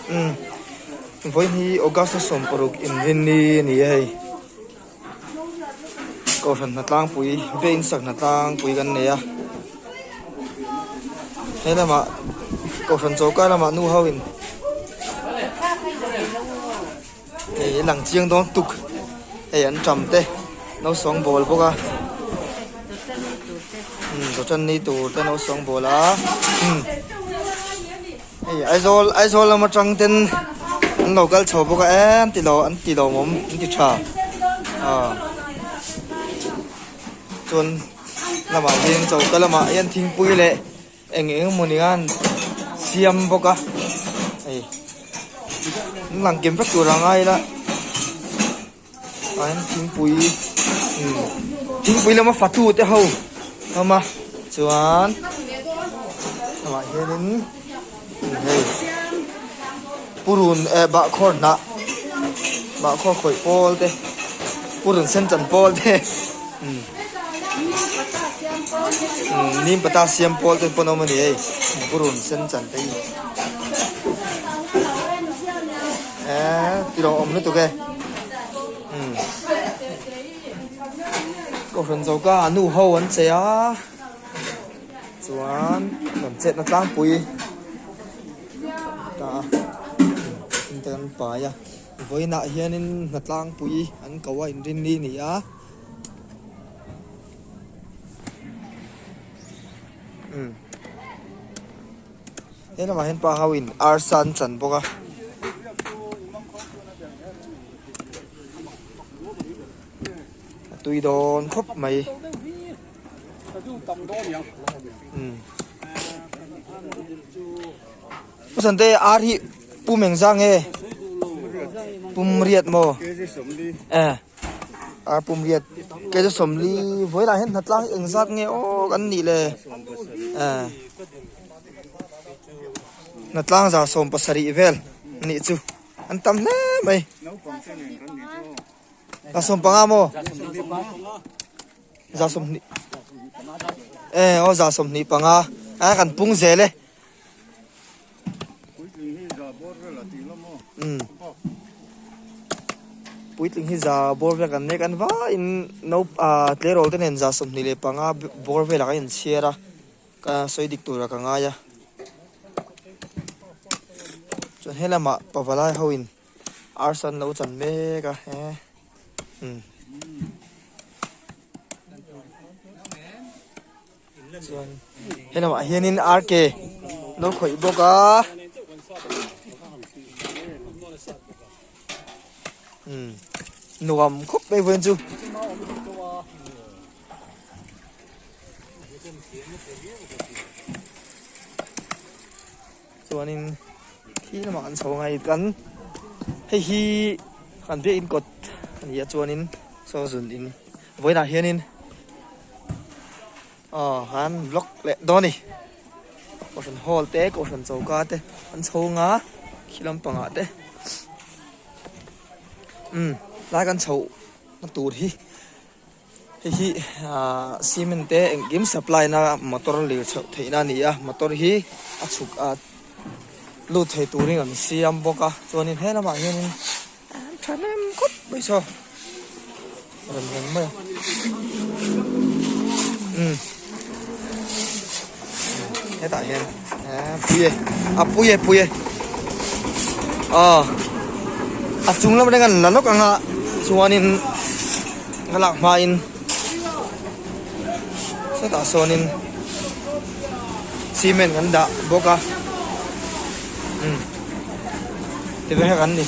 Umm vawiin hi August a 16 inrinni a ni a hei kohhran hna tlangpui bank sak hna tlangpui kan nei a he lamah kohhran choka lamah nu ho in hei a lang chiang dawn tuk hei an tam te nausawng bawl bawk a umm chawhchawni tur te nausawng bawl a umm. Hei Aizawl Aizawl lam atang ten an lo kal chho bawk a e an ti lo an ti lawmawm an ti tha ah chuan lamah hian choka lamah hian thingpui leh eng eng emaw ni khan siam bawk a hei an lang kim vek tur a ngai ila ah hian thingpui umm thingpui lama fatu te ho a awm a chuan lamah hianin hei purun eh bahkhawr hnah bahkhawr khawih pawl te purun sen chan pawl te umm nim pata siam pawl te pawh an awm a ni hei purun sen chan te hi. Eee ti lo awm lutuk e umm kohhran choka ah nu ho an che a chuan kan chetna tlangpui ta a in te kan pai a vawiinah hianin hna tlangpui an ko a inrinni a ni a. He lamah hian pa ho in arsa an chan bawk a. A tui dawn khawp mai. Umm. Pu Sante ar hi pum engzah nge? Pum riat maw? Eh. Ar pum riat kei chu 40 vawilah hian hnatlang hi engzat nge aw kan nih le eh hnatlang 70 vel nih chu an tam hle mai 15 maw 20 eh aw 25 a kan pung zel e. Umm puitling hi za bawr vel kan nek an vaiin no ah tleirawl te nen 25 bawr velah kan inchhiar a ka sawi dik turah ka ngai a chuan helamah pavalai ho in arsa an lo chan mek a he umm. Chuan he lamah hianin RK lo khawih bawk a umm nuam khawp mai vawiin chu. Chuanin khi lamah an chho ngai kan hei hi kan biakinn kawt a ni a chuanin saw zun in vawiinah hianin aw han block leh dawn a ni kohhran hall te kohhran choka te an chho nga khi lampangah te umm lai kan chhoh na tur hi. Hei hi ahh cement te engkim supply na motor lir chhoh theih na a ni a motor hi a chhuk a lut thei turin an siam bawk a chuanin he lamah hianin an thahnem khawp mai saw rem reng mai a umm hetah hian eee pui e a pui e pui e aw a chung lam atang an la lawk ang a chuanin ka lak hmain sawtah sawnin cement an dah bawk a umm ti vek an ni.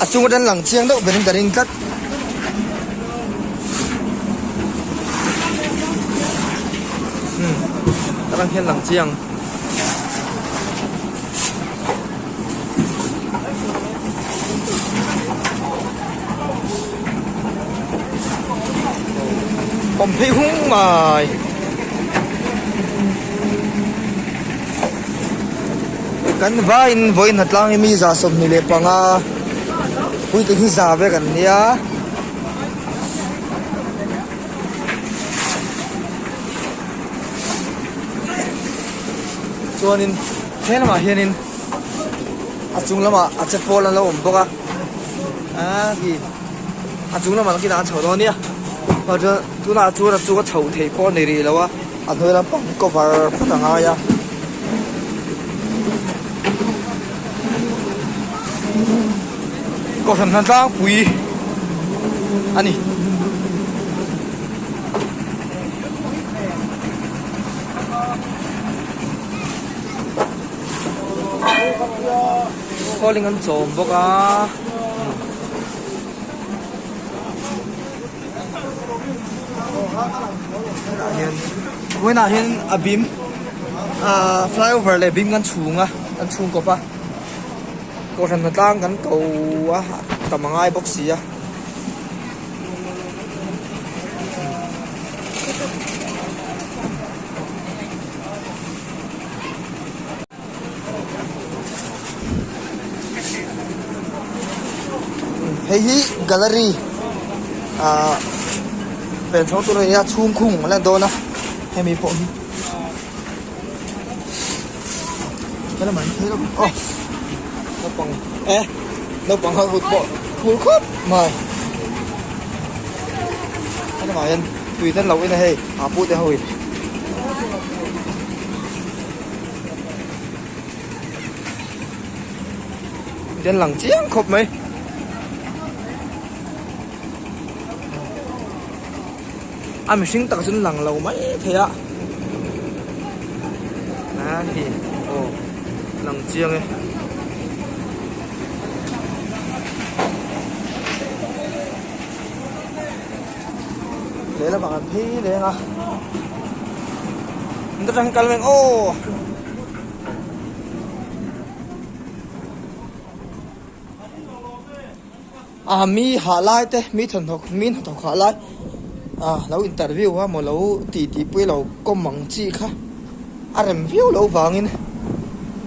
A chung atang lang chiang deuh berin ka ring tlat. Umm atang hian lang chiang. Awm phei hung mai. Kan vaiin vawiin hnatlang hi mi 25 puitling hi za vek an nia. Chuanin he lamah hianin a chung lamah a che pawl an lo awm bawk a aaa khi a chung lamah nakinah an chho dawn nia tunah chuan a chunga chhoh theih pawh a ni rih lo a a hnuai lampang hi cover phawt a ngai a. Kohhran hna tlangpui a ni. Calling an chawm bawk a. Vawiinah hian a bim ah flyover leh bim kan chhung a kan chhung kawp a kohhran hnatlang kan ko a tam a ngai bawk si a. Hei hi gallery ah pen chho tur a ni a chhung khung a lan dawn a hemi pawh hi helamah hian phei lawk aw naupang e naupang ho kut pawh phur khawp mai helamah hian tui te an lo in a hei aa pute ho in. Den lang chiang khawp mai. A mihring tak chuan lang lo mai thei a. A hi aw lang chiang e. Lehlamah kan phei leng a. An atang kal mek aw. A mi hah lai te mi thawmhnaw mi hnathawk hah lai ah lo interview a maw lo tih tih pui lo kawm ang chi kha a rem viau loh vangin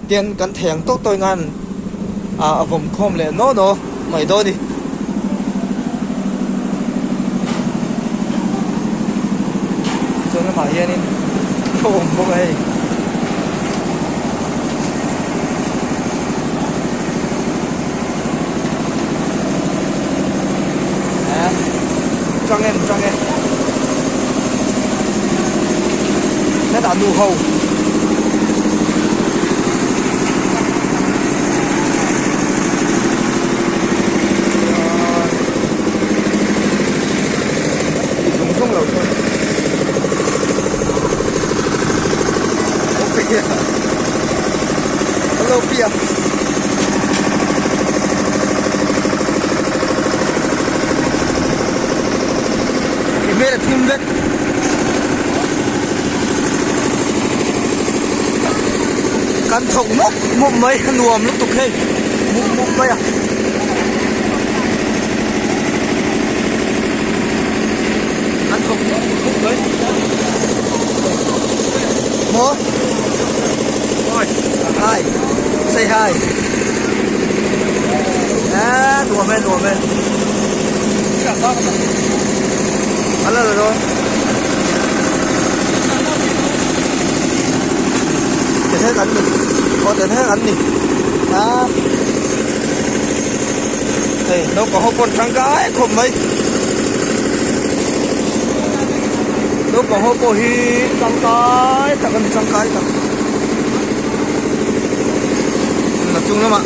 tian kan thei ang tawk tawk in ah a vawm khawm leh naw naw mai dawn a ni. Chuan lamah hianin khaw awm bawk a hei. Tang e tang e hetah nu ho. Ti zung zung lo chuan Hello Pia I hmel a thim vek Kan thawk mup mup mai a nuam lutuk hei mup mup mai a. An thawk mup mup mai. Maw? Hi. Say hi. Ah, nuam e, nuam e. Ala la dawn. Ten an ni. Aw ten an ni. Ah. Hei naupang ho pawn tangkai khawp mai. Naupang ho pawh hi tangkai tak a ni tangkai tak. A chung lamah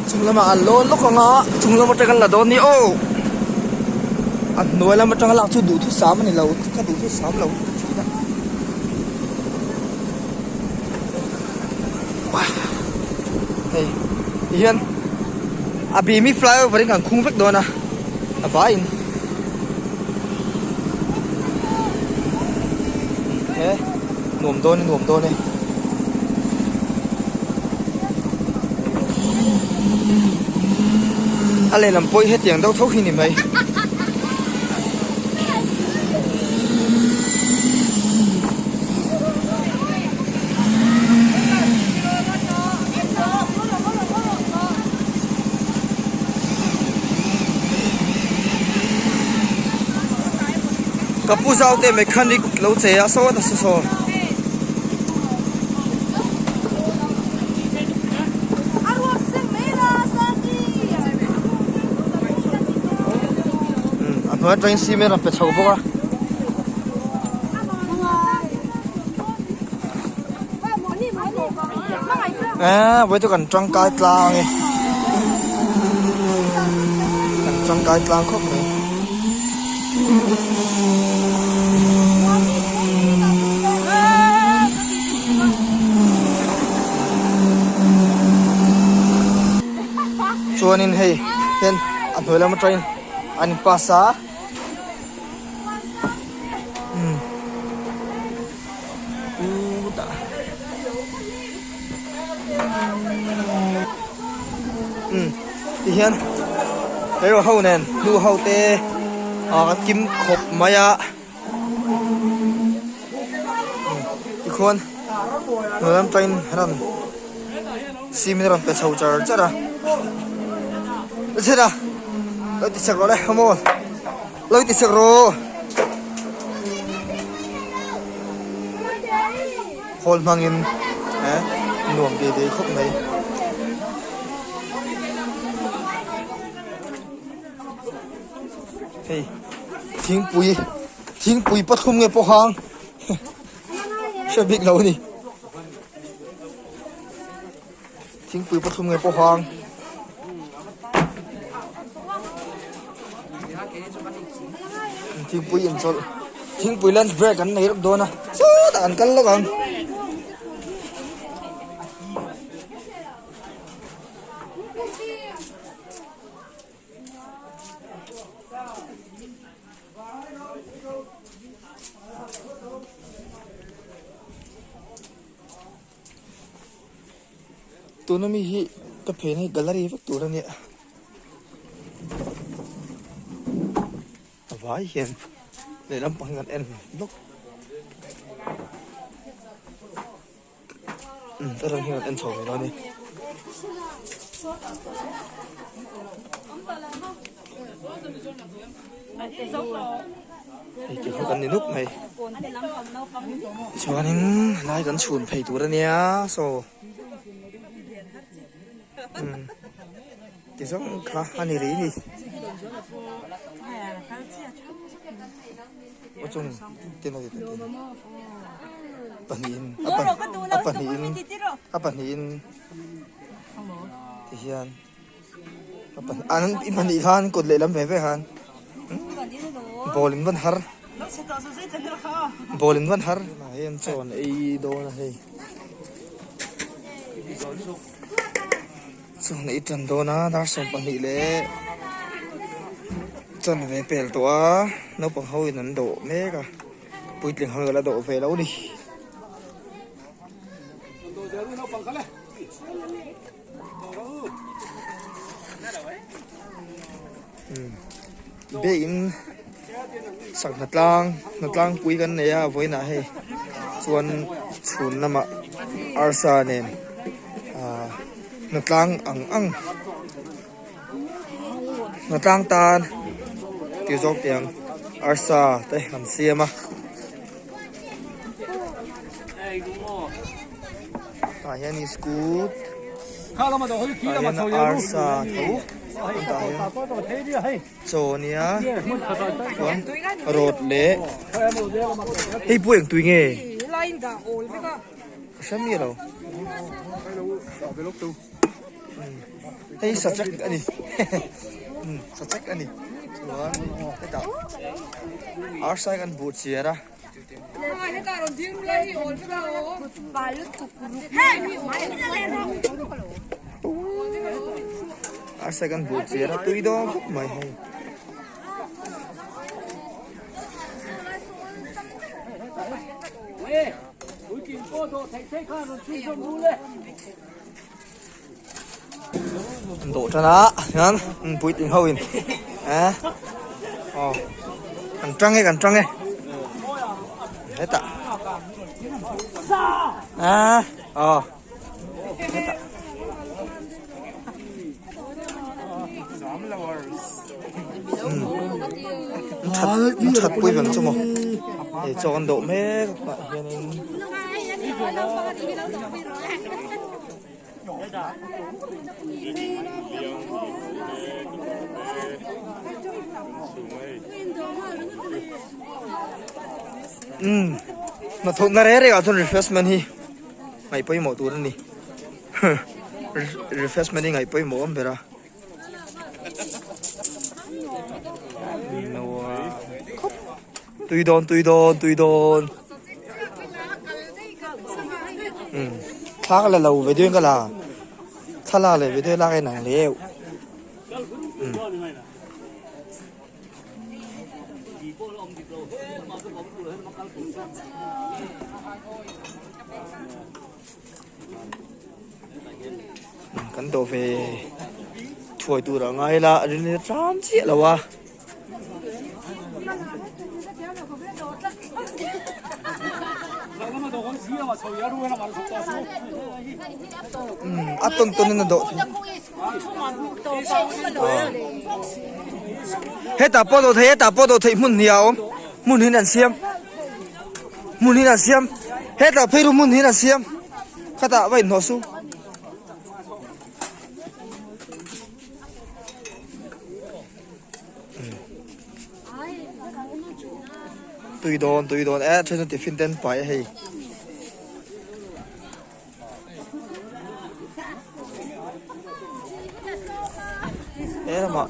chung lamah an lawn lawk ang a chung lam atang an la dawn ni aw. A hnuai lam atanga lak chu duhthusam a ni lo ka duhthusam lo thin a. Hei tihian a bim hi flyover in kan khung vek dawn a a vaiin he nuam dawn e nuam dawn e. A lehlam pawh hi hetiang deuh tho hi ni mai. Ka pu zau te mechanic lo che a saw ta saw saw. hnuai atangin cement a rawn pe chho bawk a. Eee vawi chu kan tangkai tlang e kan tangkai tlang khawp mai. Chuanin hei hian a hnuai lam atangin an in pass a umm utah umm tihian tleirawl ho nen nu ho te ah an kim khawp mai a tikhuan hnuai lam atangin rawn cement a rawn pe chho char char a chhela lo ti chak rawh le come on lo ti chak rawh hall hmangin eh nuam ve ve khawp mai. Hei thingpui thingpui pathum nge pawh hang hre bik lo a ni thingpui pathum nge pawh hang thingpui inchawlh thingpui lunch break an nei rawk dawn a sawtah an kal lawk ang. Tuna mi hi ka phen hi gallery vek tur a nia a vai hian lehlam pang hi kan en lawk. Ta rang hian an en chho ve dawn a ni. Hei ti kha kan ni nuk mai. Chuanin helai kan chhun phei tur a nia saw umm ti zawng kha a ni rih a ni. Aw chung tin a ti ta tin. Pahnihin a a pahnihin a pahnihin ti hian a pahnih an i pahnih khan kut lehlam ve ve khan ball in van har ball in van har hei an chaw an ei dawn a hei chaw an ei tan dawn a dar 12 leh chanve pel tawh a naupang ho in an dawh mek a. Puitling ho la dawh ve lo ni. Biakin sak hnatlang hnatlang pui kan nei a vawiinah hei chuan chhun lamah arsa nen ah hnatlang ang ang Hnatlang tan ti zawk tiang arsa te an siam a tah hian iskut tah hian arsa tho tah hian chaw ania chuan rawt leh hei pawh eng tui nge ka hre miah lo. Hei sachek a ni sachek a ni chuan hetah arsa kan buh chiar a. Arsa kan buh chiar a tui dawn khawp mai hei. Dawh tan a hian puitling ho in eh aw kan tang e kan tang e hetah ah aw hetah um that pui vang chu maw hei chaw an dawh mek a tah hianin. Umm hnathawhna reng reng ah chuan refreshment hi ngaih pawimawh tur a ni refreshment hi ngaih pawimawh awm ber a. Tui dawn tui dawn tui dawn umm thla ka la lo video in ka la thlalak leh video lak a inang leuh umm. Kan dawh ve thuai tur a ngai la a rin ram chiah lo a. A tawn tawn in a dawh thei. Hetah pawh dawh thei hetah pawh dawh theih hmun hnih a awm hmun hin an siam. Hmun hi an siam hetah phei ru hmun hi an siam khatah va inhnawh su. Tui dawn tui dawn e then chu tiffin te an pai a hei. He lamah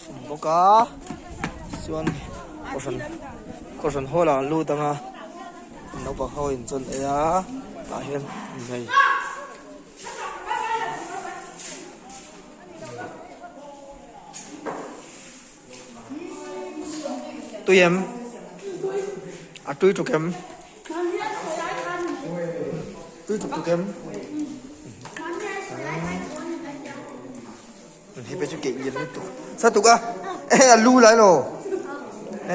awm bawk a chuan kohhran kohhran hall ah an lut ang a naupang ho in chawn ei a tah hian hei. Tui em? A tui tuk em? Tui tuk tuk em? Hei pe chu keih lian lutuk. Sa tuk a. E a lu lai lo. E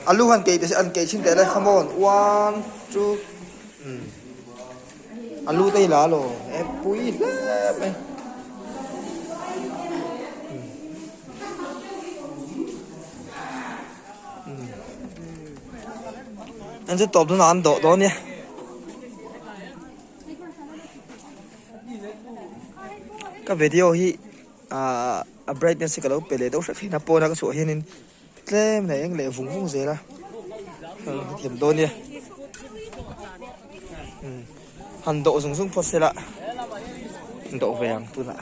a lu han keih te an keih chin teh le. Come on. One, two. A lu te hi la lo e pui hle mai. An chu tawp dawn ah an dawh dawn nia. Ka video hi ah a brightness hi ka lo pe leh deuh hrek thin a pawn a ka chhuah hianin Tlem leh eng leh vung vung zel a thiam dawn nia han dawh zung zung phawt se la dawh ve ang tunah.